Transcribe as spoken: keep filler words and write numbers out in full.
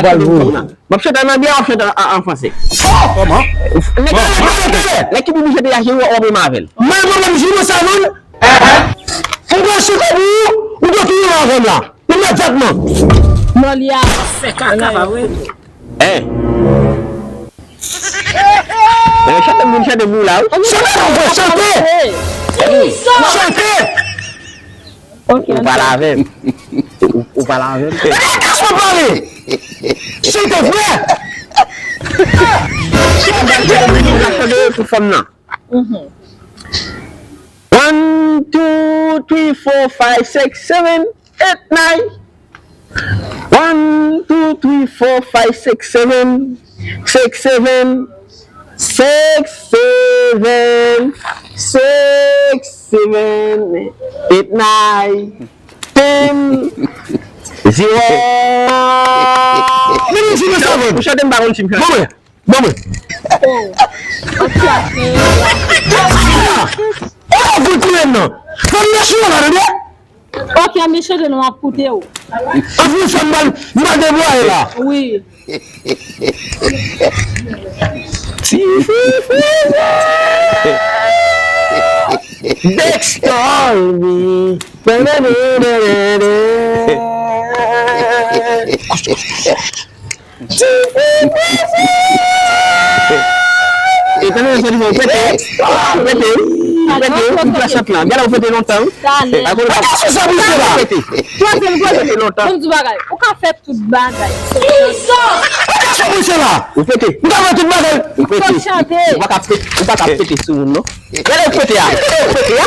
pral voye. M ap chante an anglè, w ap chante an, an franse. Kòman? Nèg ki, nèg ki pipi chante a, w ap menm avè l. Mwen, mwen menm, jwi mwen sa, non? M pral chante pou ou, ou dwe touye avè m la. Imedyatman. Non, li a fè kaka, pa vre? Hein? Men chante, moun chante pou ou la, wi. Chante, chante! Chante! Ok, ou pale avè m. Ou, ou pale avè m. Kòman pale? Chante, frè! Chante pou fanm nan. One, two, three, four, five, six, seven, eight, nine. One, two, three, four, five, six, seven, six, seven, six, seven, six, seven, eight, nine, ten, zero. Mwen, mwen, mwen, mwen, mwen. Bon, mwen. Bon, mwen. Oh, ok, ok. Oh, gout mwen nan. Fè m nan chou la, tande? Ok, mesye, de nou ap koute w. Anfin, fè m mal, m mal debwaye la. Wi. Ti fifi. Dexter, wi. E tande sa li fè, ou pete, ou pete, ou pete, ou pete chant lan. Gade ou pete lontan, wi. Gade sa misye la. Pete. Ou pete lontan. Ban m di bagay. Ou ka fè tout bagay. Gade sa misye la. Ou pete. Ou ka fè tout bagay. Ou pete. Ou pa ka pete, ou pa ka pete sou moun, non. Gade ou pete a. Ou pete a.